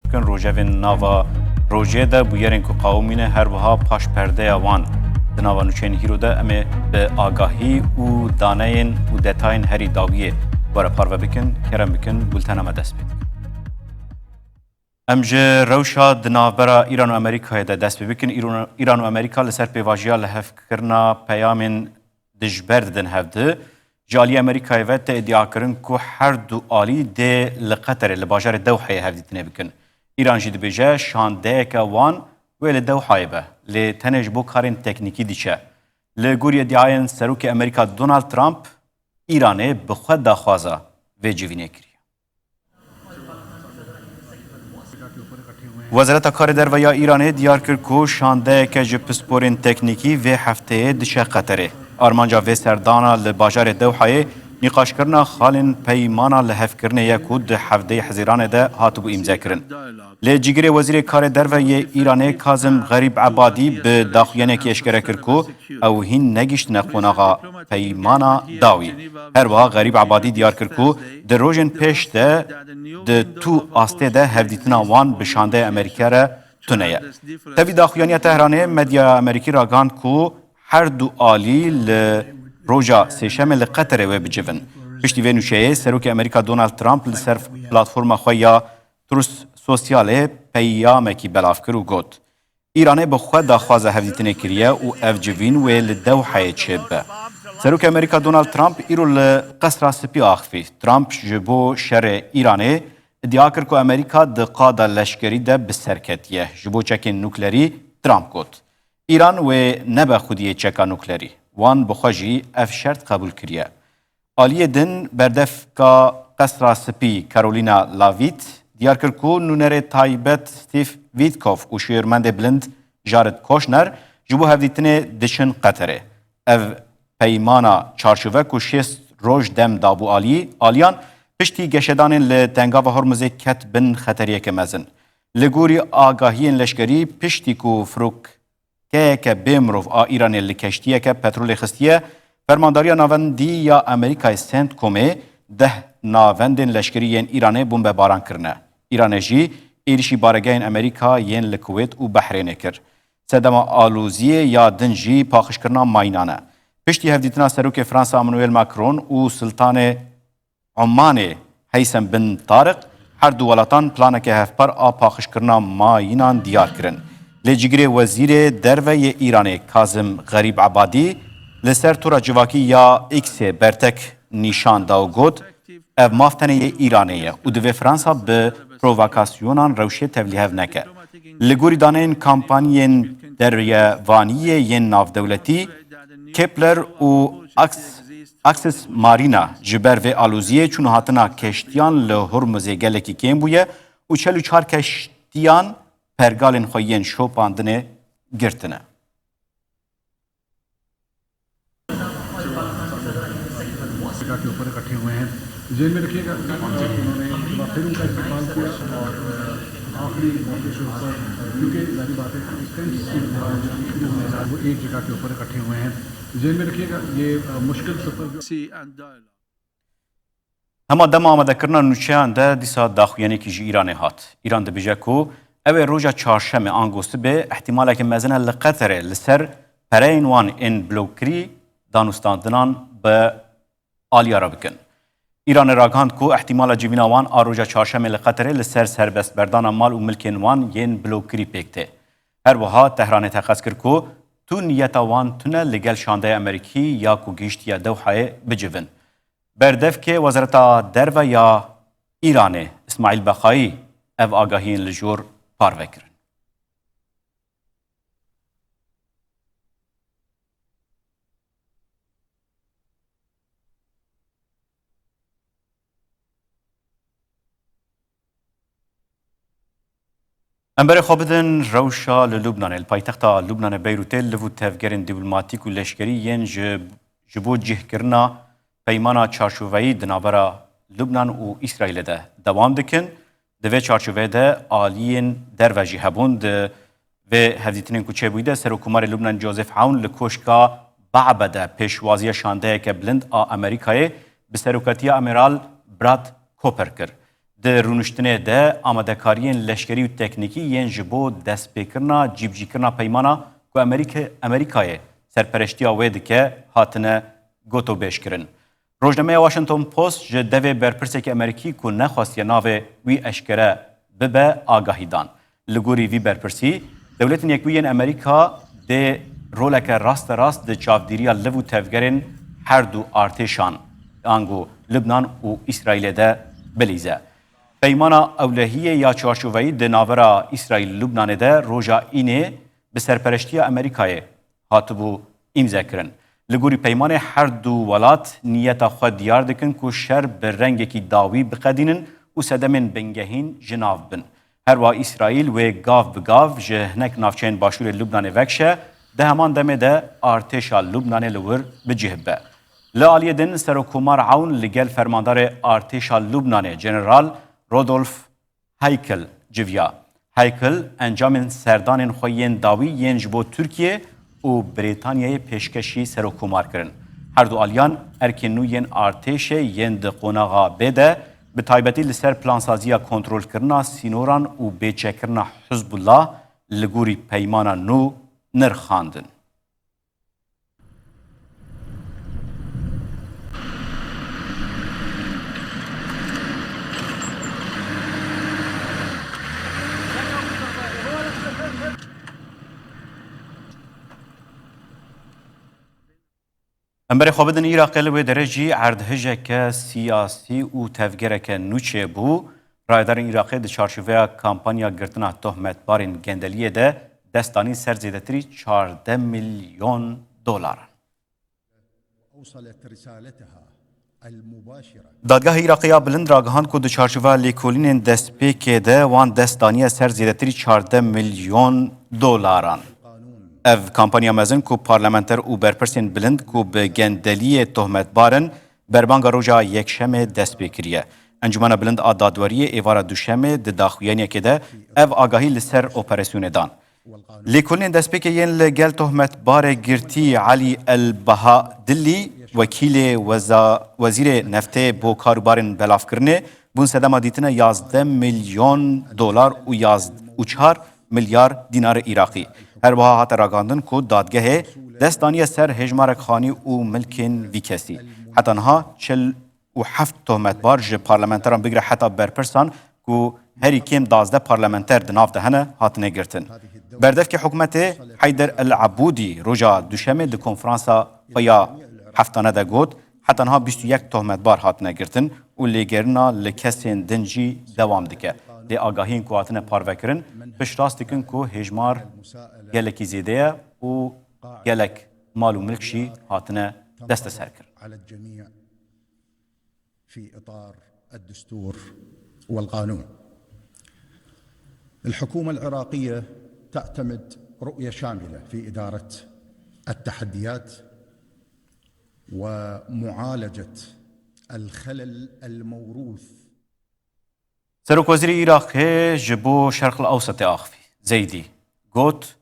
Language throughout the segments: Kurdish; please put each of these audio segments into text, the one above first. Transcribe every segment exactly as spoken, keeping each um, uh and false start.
bikin. Rojevên nava rojê de bûyerên ku qawimîne her wiha paş perdeya wan. Di nava nûçeyên hîro de em ê bi agahî û daneyên û detayên herî dawiyê we re parve bikin. Kerem bikin, bultena me dest pê dikin. Em ji rewşa di navbera Îran û Amerîkayê de dest pê bikin. Îran, Îran û Amerîka li ser pêvajiya lihevkirina peyamên dijber didin hevdi. Ji aliyê Amerîkayê ve tê îdiakirin ku her du alî dê li Qeterê, li bajarê Dewheyê hevdîtinê bikin. Îran jî dibêje şandeyeke wan wê li Dewhayê be, lê tenê ji bo karên teknîkî diçe. Li gorî îdiayên Serokê Amerîka Donald Trump, Îranê bi xwe daxwaza vê civînê kiriye. Wezareta Karê Derve ya Îranê diyar kir ku şandeyeke ji pisporên teknîkî vê hefteyê diçe Qeterê. Armanca vê serdana li bajarê Dewhayê nîqaşkirina xalên peymana lihevkirinê ye ku di hevdeyê Hezîranê de hatibû îmzekirin. Lê cîgirê Wezîrê Karê Derve yê Îranê Kazim Xerîb Ebadî bi daxuyaniyekê eşkere kir ku ew hîn negihiştine qonaxa peymana dawî. Her wiha Xerîb Ebadî diyar kir ku di rojên pêş de di tu astê de hevdîtina wan bi şandeya Amerîka re tune ye. Tevî daxuyaniya Tehranê, medyaya Amerîkî ragihand ku her du alî li roja Sêşemê li Qeterê wê bicivin. Piştî vê nûçeyê, Serokê Amerîka Donald Trump li ser platforma xwe ya Truth Socialê peyamekî belav kir û got, Îranê bi xwe daxwaza hevdîtinê kiriye û ev civîn wê li Dewheyê çêbibe. Serokê Amerîka Donald Trump îro li Qesra Spî axivî. Trump ji bo şerê Îranê îdia kir ku Amerîka di qada leşkerî de bi ser ketiye. Ji bo çekên nuklerî Trump got, Îran wê nebe xwediyê çeka nuklerî. Wan bi xwe jî ev şert qebûl kiriye. Aliyê din berdevka Qesra Spî Karolîna Lavît diyar kir ku nûnerê taybet Steve Witkoff û şêwirmendê bilind Jared Kushner ji bo hevdîtinê diçin Qeterê. Ev peymana çarçove ku şêst roj dem dabû aliyî, aliyan piştî geşedanên li Tengava Hormuzê ket bin xeteriyeke mezin. Li gorî agahiyên leşkerî, piştî ku firok keyeke bê mirov a Îranê li keştiyeke petrolê xistiye, Fermandariya Navendî ya Amerîkayê, CENTCOMê deh navendên leşkerî yên Îranê bombebaran kirine. Îranê jî êrîşî baregehên Amerîka yên li Kuwêt û Behrênê kir. Sedema aloziyê ya din jî paqijkirina mayînan e. Piştî hevdîtina Serokê Fransa Emmanuel Macron û Siltanê Omanê Heysem bin Tariq, her du welatan planeke hevpar a paqijkirina mayînan diyar kirin. Lê cîgirê Wezîrê Derve yê Îranê Kazim Xerîb Ebadî li ser tora civakî ya X-ê bertek nîşan da û got, Ev maf tenê yê Îranê ye û divê Fransa bi provokasyonan rewşê tevlîhev neke. Li gorî daneyên kampanyên deryevaniyê yên navdewletî, Kepler û Aks-, Axis Marina ji ber vê aloziyê çûn û hatina keştiyan li Hormuzê gelekî kêm bûye û çel û çar keştiyan pergalên xwe yên şopandinê girtine. جگہ کے اوپر اکٹھے ہوئے ہیں۔ ذہن میں رکھیے گا، انہوں نے ایک بار پھر ان کا استقبال کیا اور آخری موقع کے اوپر، کیونکہ ظاہری بات ہے، ٹینٹس کی جو شروع ہوئے ہیں، وہ ایک جگہ کے اوپر اکٹھے ہوئے ہیں۔ ذہن میں رکھیے گا، یہ مشکل سفر جو Hema dema amadekirina nûçeyan de dîsa daxuyaniyekî ji Îranê hat. Îran dibêje ku ew ê roja çarşemê ango sibê ihtimaleke mezin e li Qeterê li ser pereyên wan ên blokkirî danûstandinan bi aliya re bikin. Îranê ragihand ku ihtimala civîna wan a roja çarşemê li Qeterê li ser serbestberdana mal û milkên wan yên blokkirî pêk tê. Her wiha Tehranê teqez kir ku tu niyeta wan tune li gel şandeya Amerîkî ya ku gihiştiye Dewhayê bicivin. Berdevkê Wezareta Derve ya Îranê, Îsmaîl Bexayî, ev agahiyên li jor parve kirin. Em berê xwe bidin rewşa li Lubnanê. Li paytexta Lubnanê Beyrûtê liv û tevgerên dîplomatîk û leşkerî yên ji, ji bo cihkirina peymana çarçoveyî di navbera Lubnan û Îsraîlê de dewam dikin. Di vê çarçoveyê de aliyên derve jî hebûn. Di vê hevdîtinên ku çêbûyî de Serokkomarê Lubnan Joseph Aoun li Koşka Ba'be de pêşwaziya şandeyeke bilind a Amerîkayê bi serokatiya Amiral Brad Cooper kir. Di rûniştinê de amadekariyên leşkerî û teknîkî yên ji bo destpêkirina cîbicîkirina peymana ku Amerîke-, Amerîkayê serpereştiya wê dike hatine gotobêjkirin. Rojnameya Washington Post ji devê berpirsekî Amerîkî ku nexwestiye navê wî eşkere bibe agahî dan. Li gorî vî berpirsî, Dewletên Yekbûyî yên Amerîka dê roleke rasterast di çavdîriya liv û tevgerên her du artêşan, ango Lubnan û Îsraîlê de bilîze. Peymana ewlehiyê ya çarçoveyî di navbera Îsraîl û Lubnanê de roja Înê bi serpereştiya Amerîkayê hatibû îmzekirin. Li gorî peymanê her du welat niyeta xwe diyar dikin ku şer bi rengekî dawî biqedînin û sedemên bingehîn ji nav bin. Her wiha Îsraîl wê gav bi gav ji hinek navçeyên başûrê Lubnanê vekişe, di heman demê de artêşa Lubnanê li wir bi cih bibe. Li aliyê din Serokkomar Awn li gel fermandarê artêşa Lubnanê General Rodolf Haykel civiya. Haykel encamên serdanên xwe yên dawî yên ji bo Tirkiye û Brîtanyayê pêşkêşî Serokkomar kirin. Her du aliyan erkên nû yên artêşê yên di qonaxa B de, bi taybetî li ser plansaziya kontrolkirina sînoran û bêçekirina Hizbullah li gorî peymana nû nirxandin. Em berê xwe bidin Iraqê, li wê derê jî erdhejeke siyasî û tevgereke nû çêbû. Rayedarên Iraqê di çarçoveya kampanya girtina tohmetbarên gendeliyê de dest danîn ser zêdetirî çardeh milyon dolaran. أوصلت رسالتها المباشرة. Dadgeha Iraqê ya Bilind ragihand ku di çarçoveya lêkolînên destpêkê de wan dest daniye ser zêdetirî çardeh milyon dolaran. Ev kampanya mezin ku parlamenter û berpirsên bilind ku bi gendeliyê tohmetbar in, berbanga roja Yekşemê dest pê kiriye. Encûmena Bilind a Dadweriyê êvara Duşemê di daxuyaniyekê de ev agahî li ser operasyonê dan. Lêkolînên destpêkê yên li gel tohmetbarê girtî Elî El Baha Dillî, wekîlê weza-, wezîrê neftê bo karûbarên belavkirinê, bûn sedema dîtine yazdeh milyon dolar û yaz-, û çar milyar dînarê Iraqî. Her wiha hate ragihandin ku dadgehê dest daniye ser hêjmarek xanî û milkên vî kesî. Heta niha çil û heft tohmetbar ji parlamenteran bigire heta berpirsan ku herî kêm duwazdeh parlamenter di nav de hene, hatine girtin. Berdevkê hikûmetê Heyder El Ebûdî roja Duşemê di konferansa xwe ya heftane de got, heta niha bîst û yek tohmetbar hatine girtin û lêgerîna li kesên din jî dewam dike. Lê agahiyên ku hatine parvekirin piştrast dikin ku hêjmar gelekî zêde ye û gelek mal û milk jî hatine desteserkirin. في إطار الدستور والقانون. الحكومة العراقية تعتمد رؤية شاملة في إدارة التحديات ومعالجة الخلل الموروث. Serokwezîrê Iraqê ji bo Şerq el Ewsetê axivî, Zeydî, got,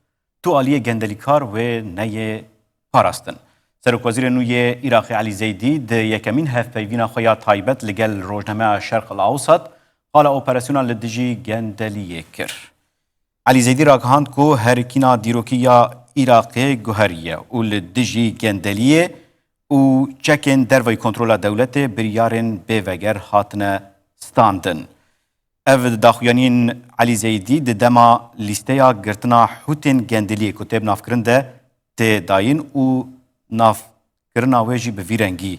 Tu aliyê gendelîkar wê neyê parastin. Serokwezîrê nû yê Iraqê Elî Zeydî di yekemîn hevpeyvîna xwe ya taybet li gel rojnameya Şerq El Awsat qala operasyona li dijî gendeliyê kir. Elî Zeydî ragihand ku herikîna dîrokî ya Iraqê guheriye û li dijî gendeliyê û çekên dervayî kontrola dewletê biryarên bêveger hatine standin. Ev daxuyaniyên Elî Zeydî di dema lîsteya girtina Hûtên gendeliyê ku tê binavkirin de tê dayîn û navkirina wê jî bi vî rengî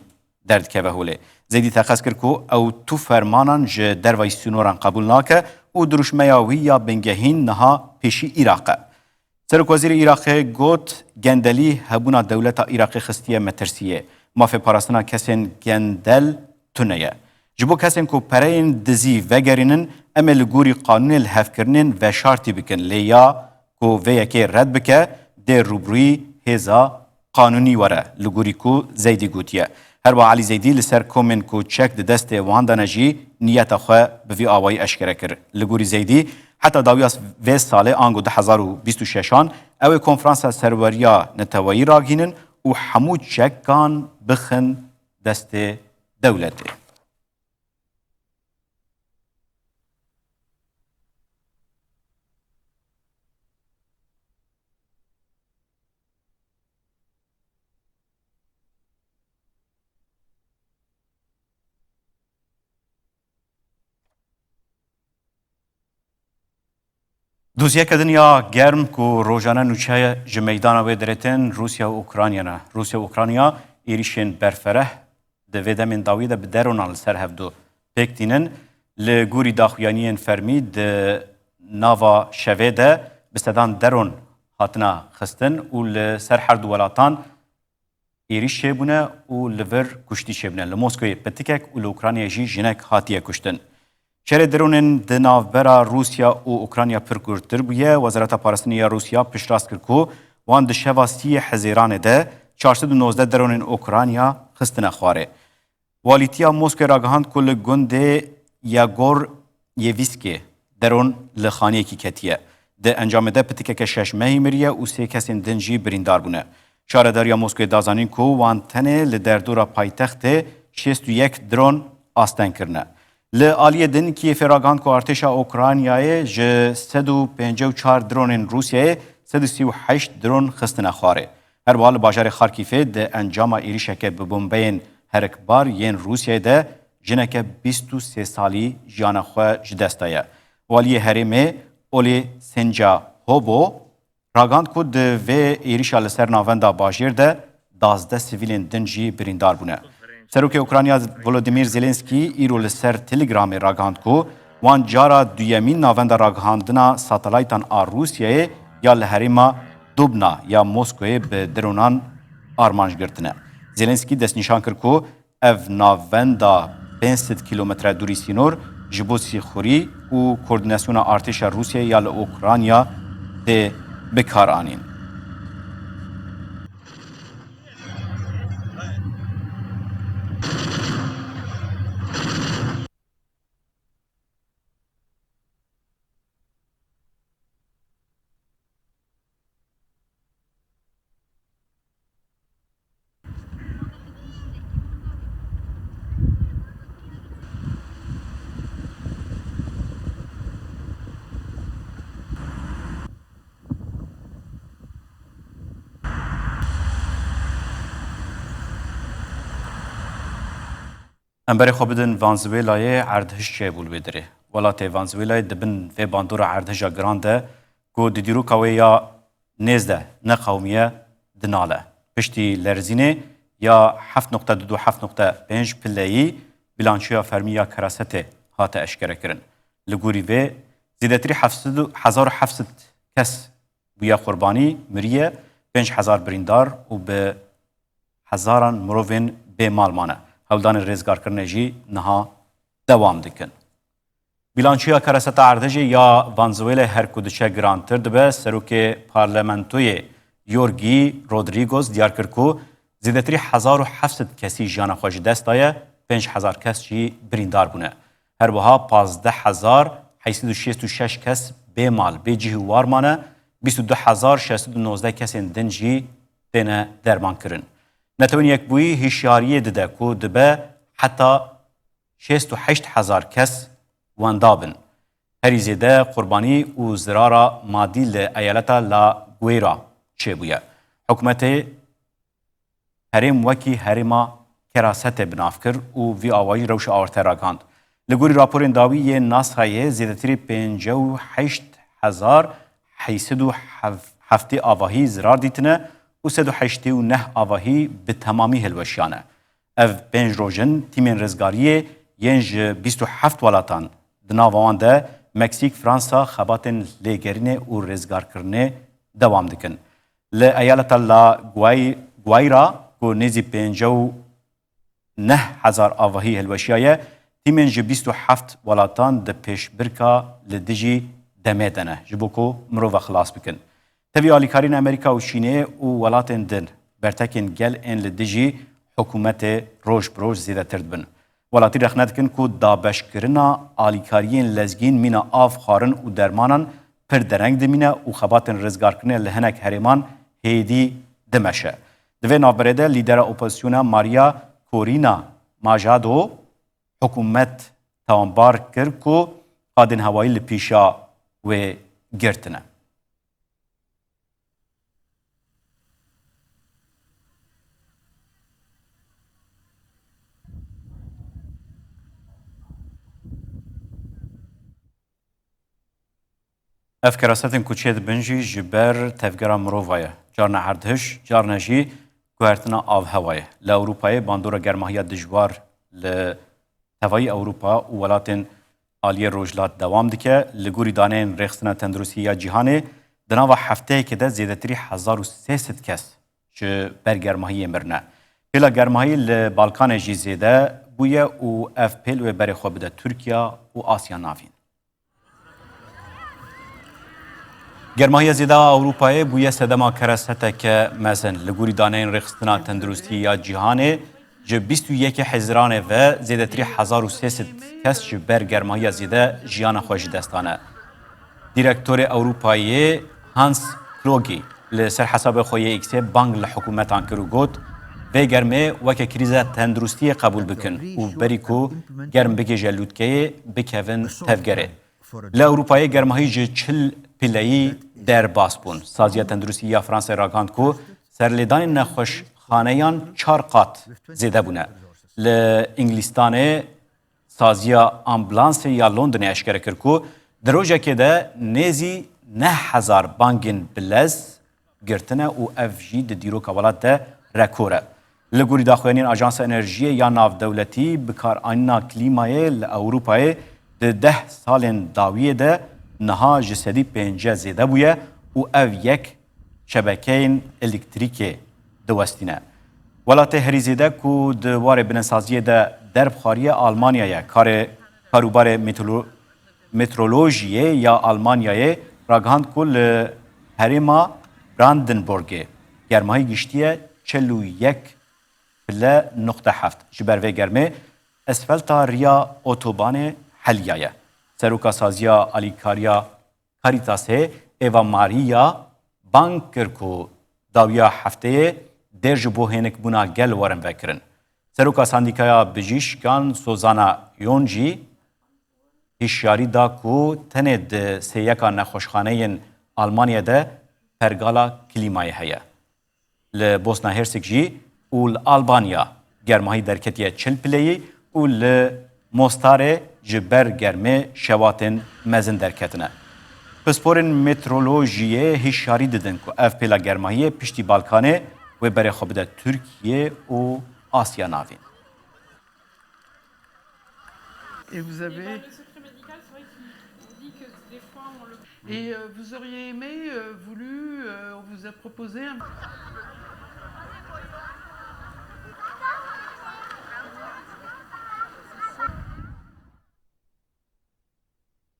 derdikeve holê. Zeydî teqez kir ku ew tu fermanan ji dervayî sînoran qebûl nake û dirûşmeya wî ya bingehîn niha pêşî Iraq e. Serokwezîrê Iraqê got, gendelî hebûna dewleta Iraqê xistiye metirsiyê. Mafê parastina kesên gendel tune ye. Ji bo kesên ku pereyên dizî vegerînin, em ê li gorî qanûnê lihevkirinên veşartî bikin. Lê ya ku vê yekê red bike, dê rûbirûyî hêza qanûnî were, li gorî ku Zeydî gotiye. Her wiha Elî Zeydî li ser komên ku çek di destê wan de ne jî niyeta xwe bi vî awayî eşkere kir. Li gorî Zeydî, heta dawiya vê salê, ango du hezar û bîst û şeş an, ew ê konferansa serweriya neteweyî ragihînin û hemû çekan bixin destê dewletê. Dosyeke din ya germ ku rojane nûçe ji meydana wê dirêtin, Rûsya û Ukrayna ne. Rûsya û Ukrayna êrîşên berfereh di vê demên dawî de bi deronan li ser hevdu pêk tînin. Li gorî daxuyaniyên fermî di nava şevê de bi sedan deron hatina xistin û li ser her du welatan êrîş çêbûne û li vir kuştî çêbûne. Li Moskoyê pitikek û li Ukraynayê jî jinek hatiye kuştin. Şerê dronên di navbera Rûsya û Ukrayna pir kûrtir bûye. Wezareta Parastinê ya Rûsya piştrast kir ku wan di şeva sîyê Hezêranê de çar sed û nozdeh dronên Ukrayna xistine xwarê. Walîtiya Moskwe ragihand ku li gundê Yagor Yevîskê deron li xaniyekî ketiye. Di encamê de pitikeke şeş mehî miriye û sê kesên din jî birîndar bûne. Şaredariya Moskwe da zanîn ku wan tenê li derdora paytextê şêst û yek dron asteng kirine. Li aliyê din Kîyevê ragihand ku artêşa Ukraynayê ji sed û pêncî û çar dronên Rûsyayê sed û sî û heşt dron xistine xwarê. Her wiha li bajarê Xarkîfê di encama êrîşeke bi bombeyên herikbar yên Rûsyayê de jineke bîst û sê salî jiyana xwe ji dest daye. Waliyê herêmê Olê Senca Hobo ragihand ku di vê êrîşa li ser navenda bajêr de duwazdeh sivîlên din jî birîndar bûne. Serokê Ukrayna Volodymyr Zelensky îro li ser Telegramê ragihand ku wan cara duyemîn navenda ragihandina satelaytan a Rûsyayê ya li herêma Dubna ya Moskoyê bi dronan armanc girtine. Zelensky destnîşan kir ku ev navenda pênc sed kîlometre dûrî sînor ji bo sîxurî û koordînasyona artêşa Rûsyayê ya li Ukrayna tê bikaranîn. Em berê xwe bidin Venezuelayê, erdhij çêbû li wê derê. Welatê Venezuelayê di bin vê bandora erdhija giran de ku di dîroka wê ya nêz de neqewimiye dinale. Piştî lerzînê ya heft nokte du du heft nokte pênc pileyî bilançoya fermî ya kerasetê hate eşkerekirin. Li gorî vê zêdetirî heft sed û hezar û heft sed kes bûye qurbanî, miriye, pênc hezar birîndar û bi hezaran mirovên bê mal mane. Hewldanên rêzgarkirinê jî niha dewam dikin. Bilançoya kereseta erdhejê ya Venezuelê her ku diçe girantir dibe. Serokê Parlamentoyê Jorge Rodriguez diyar kir ku zêdetirî hezar û heft sed kesî jiyana xwe ji dest daye, pênc hezar kes jî birîndar bûne. Her wiha pazdeh hezar heyt sed û şêst û şeş kes bê mal, bê cih û war mane, bîst û du hezar şeş sed û nozdeh kesên din jî têne dermankirin. Netewên Yekbûyî hişyariyê dide ku dibe heta şêst û heşt hezar kes wenda bin. Herî zêde qurbanî û zirara madî li eyaleta La Guaira çêbûye. Hikûmetê herêm wekî herêma kerasetê bi nav kir û vî awayî rewşa awarte ragihand. Li gorî raporên dawî yên NASA'yê zêdetirî pêncî û heşt hezar heyt sed û heftê avahî zirar dîtine û sed û heştê û neh avahî bi temamî hilweşiyane. Ev pênc roj in tîmên rizgariyê yên ji bîst û heft welatan, di nava wan de Meksîk, Fransa, xebatên lêgerînê û rêzgarkirinê dewam dikin. Li eyaleta La Guay-, Guaira ku nêzî pêncî û neh hezar avahî hilweşiyaye, tîmên ji bîst û heft welatan di pêşbirka li dijî demê de ne, ji bo ku mirova xilas bikin. Tevî alîkariyên Amerîka û Çînê û welatên din, bertekên gel ên li dijî hikûmetê roj bi roj zêdetir dibin. Welatî rexne dikin ku dabeşkirina alîkariyên lezgîn mîna av, xwarin û dermanan pir dereng dimîne û xebatên rizgarkirinê li hinek herêman hêdî dimeşe. Di vê navberê de lîdera opozisyona Maria Corina Machado hikûmet tawanbar kir ku qadên hewayî li pîşa wê girtine. Ev kerasetên ku çêdibin jî ji ber tevgera mirova ye. Carna erdhej, carna jî guhertina avhewa ye. Li Ewropayê bandora germahiya dijwar li tevayî Ewropa û welatên aliyê rojhilat dewam dike. Li gorî daneyên Rêxistina Tenduristî ya Cîhanê, di nava hefteyekê de zêdetirî hezar û sê sed kes ji ber germahiyê mirine. Pêla germahî li Balkanê jî zêde bûye û ev pêl wê berê xwe bide Tirkiya û Asya Navîn. Germahiya zêde a Ewropayê bûye sedema kereseteke mezin. Li gorî daneyên Rêxistina Tenduristî ya Cîhanê, ji bîst û yekê Hezîranê ve zêdetirî hezar û sê sed kes ji ber germahiya zêde jiyana xwe ji dest dane. Dîrektorê Ewropayê Hans Kluge li ser hesabê xwe yê X-ê bang li hikûmetan kir û got, vê germê weke krîza tenduristiyê qebûl bikin û berî ku germ bigihîje lûtkeyê, bikevin tevgerê. Li Ewropayê germahî ji çil pileyî derbas bûn. Saziya Tenduristî ya Fransayê ragihand ku serlêdanên nexweşxaneyan çar qat zêde bûne. Li Îngilîstanê saziya ambulansê ya Londonê eşkere kir ku di rojekê de nêzî neh hezar bangên bilez girtine û ev jî di dîroka welat de rekor e. Li gorî daxuyaniyên Ajansa Enerjiyê ya Navdewletî, bikaranîna klîmayê li Ewropayê di deh salên dawiyê de niha ji sedî pêncî zêde bûye û ev yek şebekeyên elektrîkê diwestîne. Welatê herî zêde ku di warê bilinsaziyê de derb xwariye Almanya ye. Karê, karûbarê meteorolo-, meteorolojiyê ya Almanyayê ragihand ku li herêma Brandenburgê germahî giştiye çil û yek pile nuqte heft. Ji ber vê germê esfelta riya otobanê heliyaye. Seroka Saziya Alîkariya Caritasê Eva Maria bang kir ku dawiya hefteyê dêr ji bo hênikbûna gel werin vekirin. Seroka Sendîkaya Bijîşkan Sozana Yon jî hişyarî da ku tenê di sêyeka nexweşxaneyên Almanyayê de pergala klîmayê heye. Li Bosna Hersek jî û li Albanya germahî derketiye çil pileyî û li Mostarê ji ber germê şewatên mezin derketine. Pisporên meteorolojiyê hişyarî didin ku ev pêla germahiyê piştî Balkanê wê berê xwe bide Tirkiye û Asya Navîn. Et vous avez... Et, euh, vous auriez aimé, euh, voulu, euh, on vous a proposé un...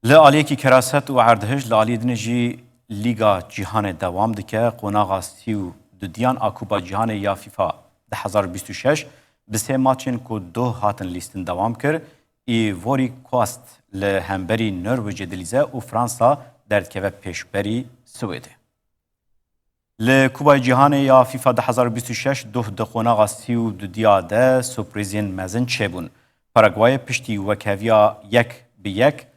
Li aliyekî keraset û erdhej, li aliyê dinê jî Lîga Cîhanê dewam dike. Qonaxa sî û dudiyan a Kupa Cîhanê ya FIFA du hezar bîst û şeş bi sê maçên ku doh hatin lîstin dewam kir. Îvory Coast li hemberî Norwêcê dilîze û Fransa derdikeve pêşberî Swêdê. Li Kubayê Cîhanê ya FIFA du hezar û bîst û şeş doh di qonaxa sî û dudiya de surprîzên mezin çêbûn. Paraguayê piştî wekheviya yek bi yek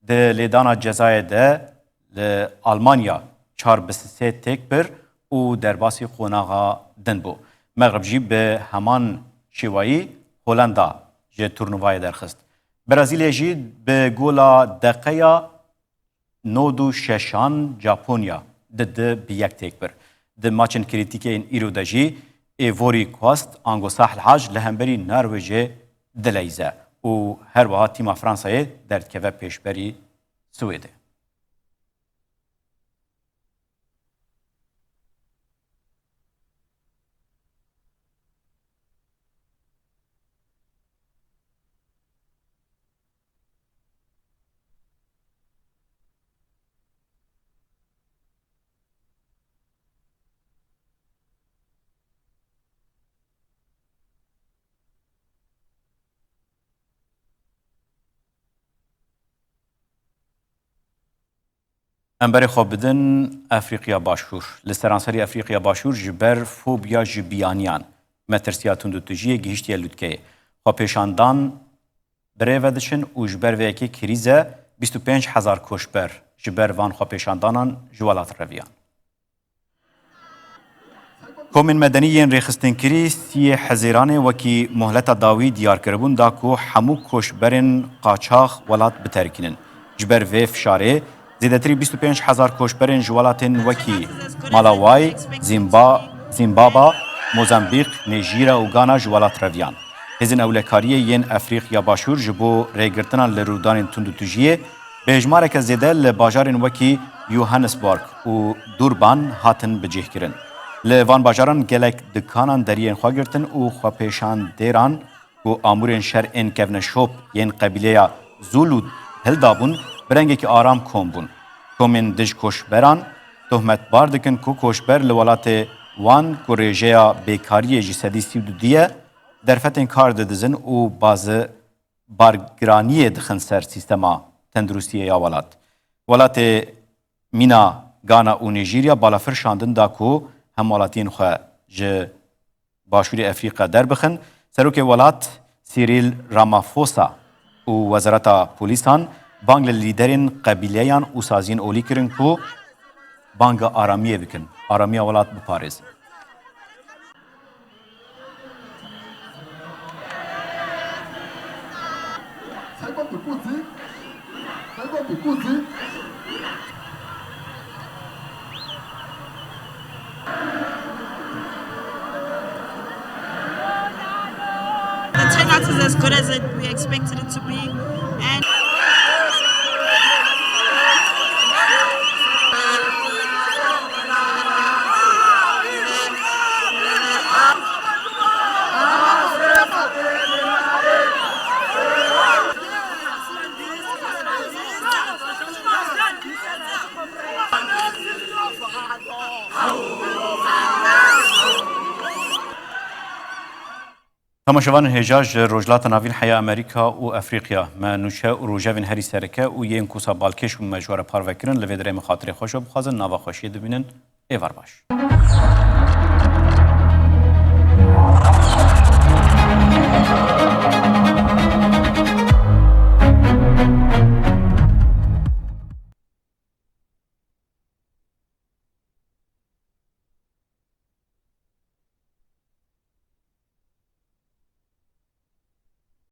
di lêdana cezayê de li Almanya çar bi sê têk bir û derbasî qonaxa din bû. Mexrib jî bi heman şêwayî Holanda ji turnuvayê derxist. Brazîlya jî bi gola deqeya nod û şeşan Japonya di di bi yek têk bir. Di maçên krîtîkê yên îro de jî Îvory Coast ango Sahl Haj li hemberî Norwêcê dileyze û her wiha tîma Fransayê derdikeve pêşberî Swêdê. Em berê xwe bidin Efrîqiya Başûr. Li seranserî Efrîqiya Başûr ji ber fobiya ji biyaniyan, metirsiya tundûtijiyê gihiştiye lûtkeyê. Xwepêşandan bi rê ve diçin û ji ber vê yekê krîze bîst û pênc hezar koçber ji ber van xwepêşandanan ji welat reviyan. Komên medenî yên rêxistinkirî siyê Hezîranê wekî mohleta dawî diyar kiribûn da ku hemû koçberên qaçax welat biterkînin. Ji ber vê fişarê Zêdetirî bîst û pênc hezar koçberên ji welatên wekî Malaway, Zîmba-, Zîmbaba, Mozambîq, Nêjîra û Gana ji welat reviyan. Hêzên ewlekariyê yên Efrîqya Başûr ji bo rêgirtina li rûdanên tundûtûjiyê bi hêjmareke zêde li bajarên wekî Johannesburg û Durban hatin bicihkirin. Li van bajaran gelek dikanan deriyên xwe girtin û xwepêşandêran ku amûrên şer ên kevneşop yên qebîleya Zulu hildabûn, bi rengekî aram kom bûn. Komên dij koçberan tohmetbar dikin ku koçber li welatê wan ku rêjeya bêkariyê ji sedî sî û du ye, derfetên kar didizin û bazi bargiraniyê dixin ser sîstema tenduristiyê ya welat. Welatê mîna Gana û Nîjîrya balafir şandin da ku hemwelatiyên xwe ji Başûrê Efrîqya derbixin. Serokê welat Cyril Ramaphosa û Wezareta Polîsan bang li lîderên qebîleyan û saziyên olî kirin ku banga aramiyê bikin, aramiya welat biparêzin. The turnout is as good as it, we expected it to be. And Temaşevanên hêja ji Rojhilata Navîn, Heya Amerîka û Efrîqya, me nûçe û rojevên herî sereke û yên kusa balkêş bûn me ji we re parve kirin. Li vê derê em xatirê xwe ji we bixwazin, nava xweşiyê dibînin. Êvar baş.